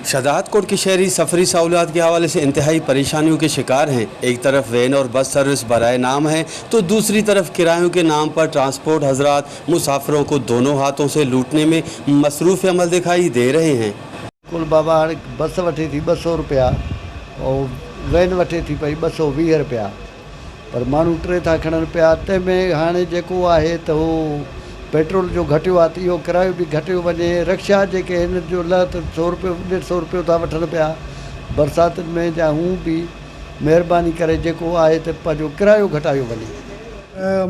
शहदादकोट के शहरी सफरी सहूलियात के हवाले से इंतहाई परेशानियों के शिकार हैं। एक तरफ वैन और बस सर्विस बराए नाम है तो दूसरी तरफ किरायों के नाम पर ट्रांसपोर्ट हजरात मुसाफिरों को दोनों हाथों से लूटने में मसरूफ़ अमल दिखाई दे रहे हैं। कुल बाबा हाणे बस वठे थी 200 रुपया ऐं वैन वठे थी पई 220 रुपया, पर माण्हू टे था खणनि पिया। तंहिंमें हाणे जेको आहे त हू पेट्रोल जो घटियो आहे त इहो किरायो बि घटियो वञे। रिक्शा जेके आहिनि जो लह त 100 रुपयो 150 रुपयो था वठनि पिया बरसातुनि में, या हूँ बि महिरबानी करे जेको आहे त पंहिंजो किरायो घटायो वञे।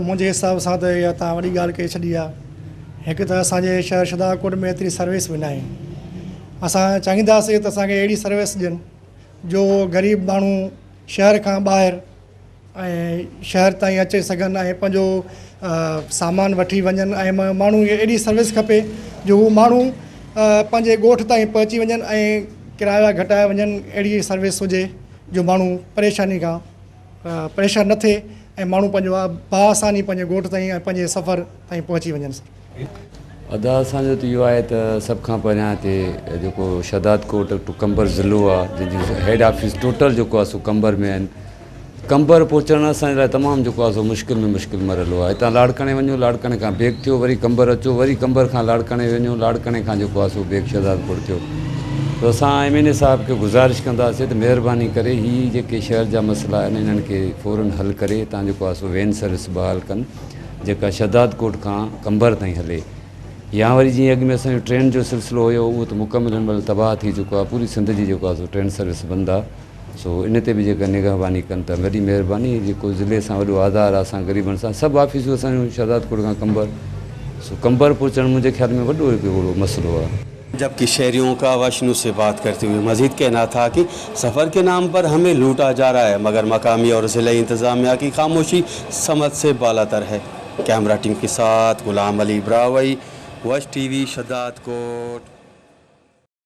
मुंहिंजे हिसाब सां त इहा तव्हां वॾी ॻाल्हि कई छॾी आहे। हिकु त असांजे शहर शहदादकोट में एतिरी सर्विस बि न आहे। असां चाहींदासीं त असांखे अहिड़ी सर्विस ॾियनि जो ग़रीब माण्हू शहर खां ॿाहिरि ऐं शहर ताईं अचे सघनि ऐं पंहिंजो सामान वठी वञनि, ऐं माण्हू खे अहिड़ी सर्विस खपे जो हू माण्हू पंहिंजे ॻोठ ताईं पहुची वञनि ऐं किराया घटाए वञनि। अहिड़ी सर्विस हुजे जो माण्हू परेशानी खां परेशान न थिए ऐं माण्हू पंहिंजो बाआसानी पंहिंजे ॻोठ ताईं ऐं पंहिंजे सफ़र ताईं पहुची वञनि। अदा, असांजो त इहो आहे त सभ खां पहिरियां हिते जेको शहदादकोट टू कंबर ज़िलो आहे, जंहिंजो हेड ऑफिस टोटल जेको आहे सो कंबर में आहिनि। कंबर पहुचणु असांजे लाइ तमामु जेको आहे सो मुश्किल में मुश्किल मरहलो आहे। हितां लाड़काणे वञो, लाड़काणे खां बैक थियो, वरी कंबर अचो, वरी कंबर खां लाड़काणे वञो, लाड़काणे खां जेको आहे सो बैक शहदादकोट थियो। त असां एम एन ए साहिब खे गुज़ारिश कंदासीं त महिरबानी करे हीअ जेके शहर जा मसइला आहिनि, इन्हनि खे फ़ौरन हल करे हितां जेको आहे सो वैन सर्विस बहाल कनि, जेका शहदादकोट खां कंबर ताईं हले। या वरी जीअं अॻु में असांजो ट्रेन जो सिलसिलो हुयो, उहो त मुकमल हिन महिल तबाह थी चुको आहे। पूरी सिंध जी जेको आहे सो ट्रेन सर्विस बंदि आहे। सो इन ते बि जेका निगहबानी कनि त वॾी महिरबानी। जेको ज़िले सां वॾो आधार आहे असां ग़रीबनि सां, सभु ऑफिसूं असांजूं शहदादकोट खां कंबर, सो कंबर पहुचणु मुंहिंजे ख़्याल में वॾो हिकु अहिड़ो मसइलो आहे। जबकि शहरियों का वश न्यूज़ से बात करते हुए मजीद कहना था कि सफ़र के नाम पर हमें लूटा जा रहा है, मगर मकामी और ज़िला इंतज़ामिया की खामोशी समझ से बालातर है। कैमरा टीम के साथ गुलाम अली ब्रावई, वश टीवी, शहदादकोट।